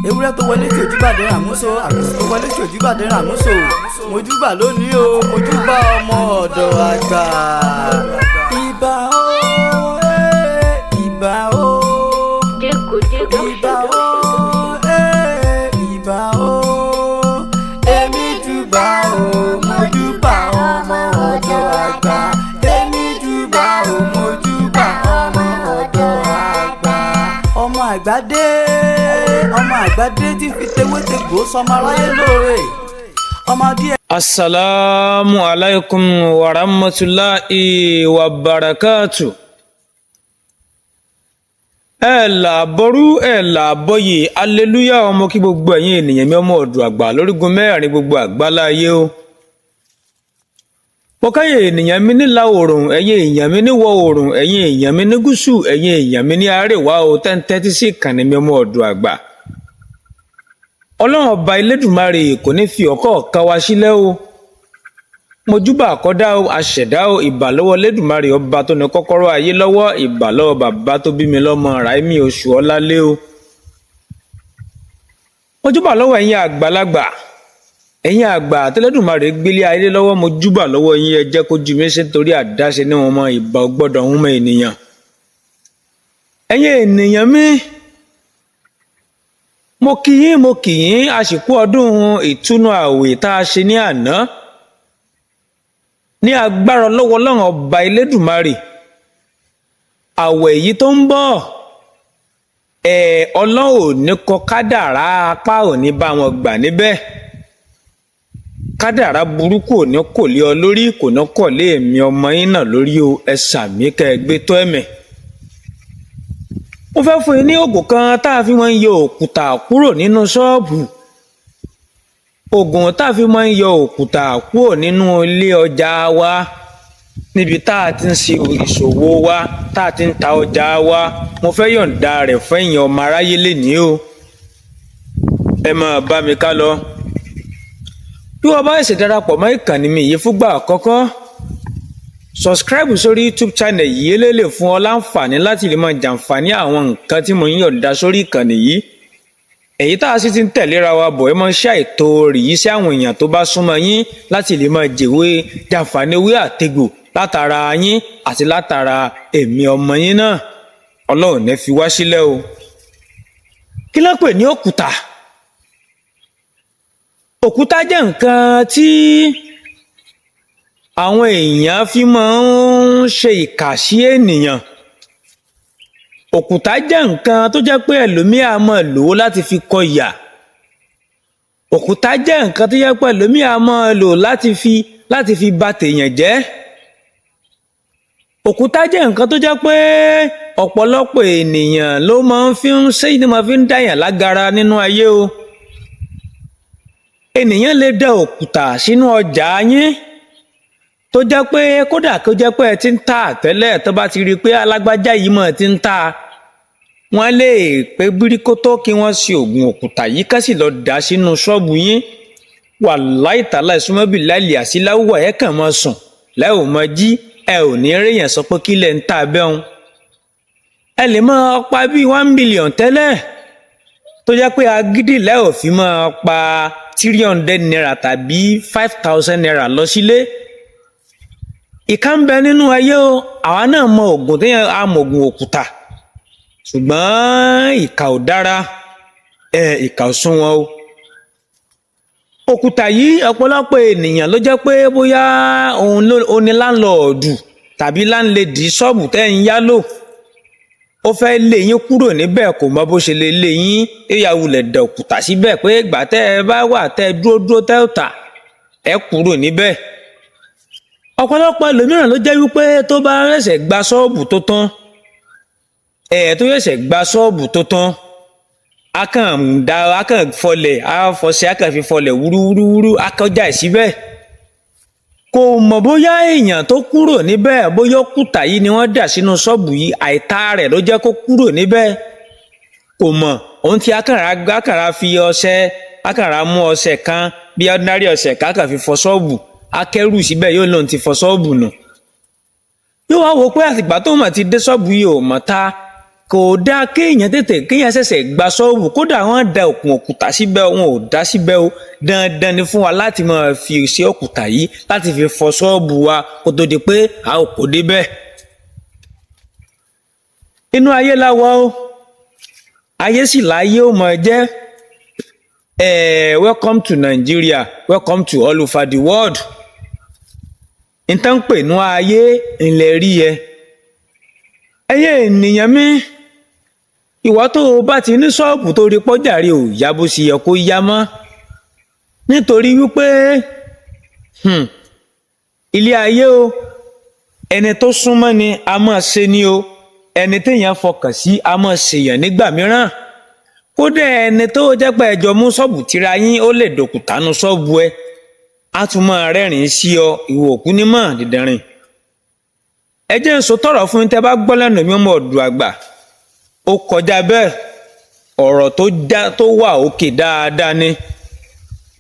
Ewúrẹ́ tó wọlé tí ojúbàdé ràmúso, àgùntàn tó wọlé tí ojúbàdé ràmúso. Mojúbà lónìí o, mojúbà ọmọ ọ̀dọ̀ àgbà. Ìbà o, ìbà o, ìbà o, ìbà o, èmi júbà o, mojúbà ọmọ ọ̀dọ̀ àgbà. Èmi júbà o, mojúbà ọmọ ọ̀dọ̀ àgbà. Ọmọ àgbà dé, ọmọ àgbà dé tí fi tewétegbò sọmọ aráyé lóore. Ọmọdé. Assalamu alaikum wa rahmatulahi wa barakatu. Ẹ là bọ́rú, ẹ là bọ́yè, aleluya. Ọmọ kí gbogbo ẹ̀yin ènìyàn mi, ọmọ ọ̀dọ̀ àgbà lórígun mẹ́rin gbogbo àgbáláyé o. Mo káyè ènìyàn mi nílà oòrùn, ẹ̀yin èèyàn mi níwọ̀ oòrùn, ẹ̀yin èèyàn mi ní gúúsù, ẹ̀yin èèyàn mi ní àríwá o, tẹ́ńtẹ́tí sí ìkànnì mi, ọmọ ọ̀dọ̀ àgbà. Ọlọ́run Ọba Elédùmarè kò ní fi ọ̀kọ́ ká wa sílẹ̀ o. Mojúbà àkọ́dá o, àṣẹ̀dá o, ìbà lọ́wọ́ Elédùmarè Ọba tó ní kọ́kọ́rọ́ ayé lọ́wọ́, ìbà lọ́wọ́ bàbá tó bí mi lọ́mọ, Ráímì Oṣù Ọlálé o. Mojúbà lọ́wọ́ ẹ̀yin àgbàlagbà, ẹ̀yin àgbà tẹ́lẹ̀dùmarè gbélé ayé lọ́wọ́, mojúbà lọ́wọ́ yín. Ẹ jẹ́ kó ju mi ṣe nítorí àdáṣe ní wọn mọ ìbà gbọ́dọ̀ ń mọ ènìyàn. Ẹ̀yin ènìyàn mi, mo kí yín, mo kí yín àsìkò ọdún ìtúnu ààwẹ̀ tá a ṣe ní àná. Ní agbára lọ́wọ́ Ọlọ́run Ọba Elédùmarè, àwẹ̀ yìí tó ń bọ̀ ẹ̀, Ọlọ́run ò ní kọ kádàrá apá ò ní bá wọn gbà níbẹ̀. Kádàrá burúkú ò ní kò lé ọ lórí, kò ní kọ̀ lé èmi ọmọ yín náà lórí o. Ẹ sàmí kẹ́ ẹ gbé tó ẹ̀mẹ̀. Mo fẹ́ fún yín ní oògùn kan tá a fi máa ń yọ òkúta kúrò nínú ṣọ́ọ̀bù, oògùn tá a fi máa ń yọ òkúta kúrò nínú ilé ọjà wa, níbi tá a ti ń ṣe ìṣòwò wa, tá a ti ń ta ọjà wa. Mo fẹ́ yọ̀ǹda rẹ̀ fún ẹ̀yin ọmọ aráyé lénìí o. Ẹ máa bá mi ká lọ. Bí wọ́n bá ṣẹ̀ṣẹ̀ darapọ̀ mọ́ ìkànnì mi yìí fúngbà àkọ́kọ́, subscribe sórí YouTube channel yìí. Lè lè fún ọ láǹfààní láti lè máa jàǹfààní àwọn nǹkan tí mo ń yọ̀ǹda sórí ìkànnì yìí. Èyí tá a sì ti ń tẹ̀léra wa bọ̀, ẹ máa ń ṣe àìtó rì yìí sí àwọn èèyàn tó bá súnmọ́ yín láti lè máa jèwé jàǹfààní ewé àtegbò látara yín àti látara èmi ọmọ yín náà. Ọlọ́run ní fi wá sílẹ̀ o. Kí ló pè ní òkúta? Òkúta jẹ́ nǹkan tí àwọn èèyàn fi máa ń ṣe ìkà sí ènìyàn. Òkúta jẹ́ nǹkan tó jẹ́ pé ẹlòmíà máa lò ó láti fi kọ ìyà. Òkúta jẹ́ nǹkan tó jẹ́ pé ẹlòmíà máa lò láti fi bà tèèyàn jẹ́. Òkúta jẹ́ nǹkan tó jẹ́ pé ọ̀pọ̀lọpọ̀ ènìyàn ló máa ń fi ń ṣe ní máa fi ń dàyàn lágara nínú ayé o. Ènìyàn lè da òkúta sínú ọjà yín, tó jẹ́ pé kódà kó jẹ́ pé ẹ ti ń tà tẹ́lẹ̀, tó bá ti rí i pé alágbájá yìí mọ̀ ti ń tà, wọ́n lè pé bíríkótó kí wọ́n ṣe oògùn òkúta yìí, ká sì lọ dà sínú ṣọ́ọ̀bù yín. Wàláì tàláì súnmọ́bì láìlì àsíláwà, ẹ kàn máa sùn láì ò mọ jí, ẹ ò ní ríyàn sọ pé kí lẹ̀ ń tà bẹ́ẹ̀. Ẹ lè máa pa bíi 1 million tẹ́lẹ̀, tó jẹ́ pé agídí lẹ́ ò fi máa pa ₦300 tàbí ₦5,000 lọ sílé. Ìka ń bẹ nínú ayé o. Àwa náà mọ oògùn téèyàn á mọ oògùn òkúta, ṣùgbọ́n ìkà ò dára, ẹ ìkà ò sunwọ̀n o. Òkúta yìí, ọ̀pọ̀lọpọ̀ ènìyàn ló jẹ́ pé bóyá òun ló ní landlord tàbí landlady ṣọ́ọ̀bù tẹ́ ń yá lò, ó fẹ́ lé yín kúrò níbẹ̀, kò mọ bó ṣe lè lé yín, ìyá wulẹ̀ dẹ̀ òkúta síbẹ̀ pé ìgbà tẹ́ ẹ bá wà, tẹ́ ẹ dúró dúró, tẹ́ ẹ tà, ẹ kúrò níbẹ̀. Ọ̀pọ̀lọpọ̀ ẹlòmíràn ló jẹ́ wípé tó bá ṣẹ̀ṣẹ̀ gba ṣọ́ọ̀bù tó tán, ẹ̀ tó ṣẹ̀ṣẹ̀ gba ṣọ́ọ̀bù tó tán, a kàn da, a kàn fọlẹ̀, a fọṣẹ, a kàn fi fọlẹ̀ wúrúwúrúwúrú, a kọjá ẹ̀ síbẹ̀. Kò mọ̀ bóyá èèyàn tó kúrò níbẹ̀, bóyá òkúta yìí ni wọ́n dà sínú ṣọ́ọ̀bù yìí, àìtá rẹ̀ ló jẹ́ kó kúrò níbẹ̀. Kò mọ̀. Òun ti akàrà fi ọṣẹ, akàrà mú ọṣẹ kan bí ordinary ọṣẹ kan, kàn fi fọ ṣọ́ọ̀bù, akẹ́rù síbẹ̀, yóò lóun ti fọ ṣọ́ọ̀bù nù. Yóò wá wò pé àtìgbà tó mà ti dé ṣọ́ọ̀bù yìí ò mọ̀ ta. Kò dáa kéèyàn tètè kéèyàn ṣẹ̀ṣẹ̀ gba ṣọ́ọ̀bù, kódà wọ́n da òkun òkúta síbẹ̀, wọn ò dá síbẹ̀ o. Dandan ni fún wa láti máa fi ṣe òkúta yìí láti fi fọ ṣọ́ọ̀bù wa kó tó di pé a ò kó débẹ̀. Inú ayé la wà o, ayé sì láyé ó mọ̀ jẹ́. Welcome to Nigeria, welcome to all over the world. Nǹkan pè ní ayé ńlẹ̀ rí ẹ. Ẹyẹ ènìyàn mi, ìwọ tó o bá ti ní ṣọ́ọ̀bù tó rí pọ́jàre ò yá bó ṣe yẹ kó yá mọ́, nítorí wípé ilé ayé o, ẹni tó súnmọ́ ni a máa ṣe ni o, ẹni téèyàn fọkàn sí a máa ṣèyàn nígbà mìíràn. Kódà ẹni tó jẹ́ pé ẹjọ́ mú ṣọ́ọ̀bù tira yín, ó lè dòkúta nu ṣọ́ọ̀bù ẹ, á tún máa rẹ́rìn-ín sí ọ, ìwò òkú ní mọ̀ dídẹ̀rìn. Ẹ jẹ́ ń sọ tọ̀rọ̀ fún yín, tẹ́ bá gbọ́ lẹ́nu mi, ọmọ ọ̀dùn àgbà, ó kọjá bẹ́ẹ̀, ọ̀rọ̀ tó já tó wà òkè dáadáa ni.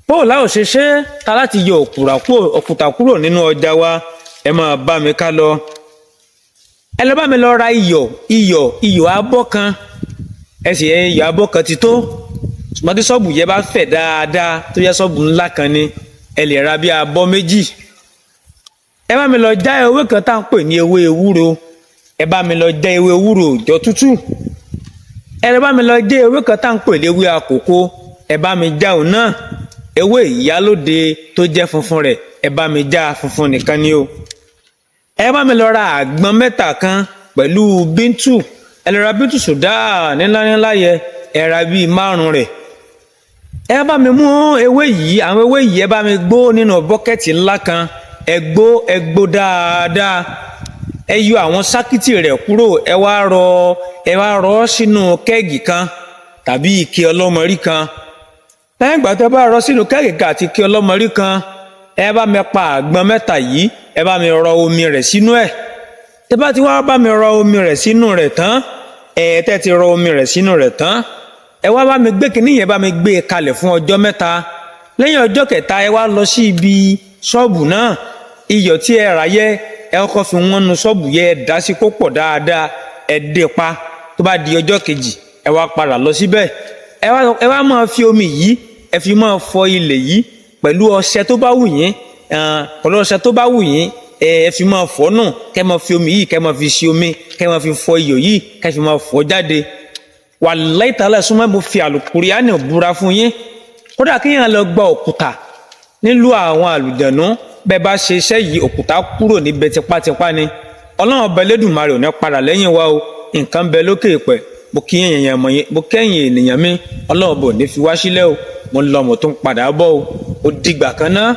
Bóò láò ṣe ṣe ta láti yọ òkúta kúrò nínú ọjà wa? Ẹ máa bá mi ká lọ. Ẹ lọ bá mi lọ ra iyọ̀ abọ́ kan. Ẹ sì iyọ̀ abọ́ kan ti tó, ṣùgbọ́n tí ṣọ́ọ̀bù yẹn bá fẹ̀ dáadáa, tó yẹ ṣọ́ọ̀bù ńlá kan ni, ẹ lè ra bí abọ́ méjì. Ẹ bá mi lọ já ewé kan tá à ń pè ní ewé ewúro. Ẹ bá mi lọ já ewé ewúro òòjọ́ tútù. Ẹ bá mi lọ já ewé kan tá à ń pè ní ewé àkókò. Ẹ bá mi já òun náà. Ewé ìyálóde tó jẹ́ funfun rẹ̀, ẹ bá mi já funfun nìkan ni o. Ẹ bá mi lọ ra àgbọn mẹ́ta kan pẹ̀lú bíntù. Ẹ lọ ra bíntù sòdá nílá nílá yẹ, ẹ ra bíi 5 rẹ̀. Ẹ bá mi mú ewé yìí, àwọn ewé yìí, ẹ bá mi gbó nínú bọ́kẹ́tì ńlá kan. Ẹ gbó, ẹ gbó dáadáa, ẹ yọ àwọn sákìtì rẹ̀ kúrò. Ẹ wá rọ sínú kẹ́ẹ̀gì kan tàbí ike ọlọ́mọrí kan. Lẹ́yìn ìgbà tó bá rọ sínú kẹ́ẹ̀gì kan àti ike ọlọ́mọrí kan, ẹ bá mi pa àgbọn mẹ́ta yìí, ẹ bá mi rọ omi rẹ̀ sínú ẹ̀. Tẹ́ bá ti wá bá mi rọ omi rẹ̀ sínú rẹ̀ tán, ẹ tẹ́ ti rọ omi rẹ̀ sínú rẹ̀ tán, ẹ wá bá mi gbé kinní yẹn, bá mi gbé e kalẹ̀ fún ọjọ́ 3. Lẹ́yìn ọjọ́ kẹta, ẹ wá lọ sí ibi ṣọ́ọ̀bù náà. Iyọ̀ tí ẹ rà yẹ, ẹ kọ́kọ́ fi wọ́n nu ṣọ́ọ̀bù yẹ, ẹ dá sí kó pọ̀ dáadáa, ẹ dé pa. Tó bá di ọjọ́ kejì, ẹ wá padà lọ síbẹ̀. Ẹ wá máa fi omi yìí, ẹ fi máa fọ ilẹ̀ yìí pẹ̀lú ọṣẹ tó bá wù yín, pẹ̀lú ọṣẹ tó bá wù yín, ẹ fi máa fọ nù. Kẹ́ máa fi omi yìí, kẹ́ máa fi ṣe omi, kẹ́ máa fi fọ iyọ̀ yìí, kẹ́ fi máa fọ jáde. Wàláhì tàlá súnmọ́, mo fi àlùkùránì búra fún yín, kódà kéèyàn lọ gba òkúta nílùú àwọn àlùjànnú, bẹ́ẹ̀ bá ṣe iṣẹ́ yìí, òkúta kúrò níbẹ̀ tipátipá ni. Ọlọ́run ọba Elédùmarè ò ní padà lẹ́yìn wa o. Nǹkan bẹ lókè ìpẹ́. Mo kí èèyàn mọ̀ yín, mo kẹ́yìn ènìyàn mi. Ọlọ́run bò ní fi wá sílẹ̀ o. Mo ń lọ, mo tún padà bọ̀ o. Ó dìgbà kan náà.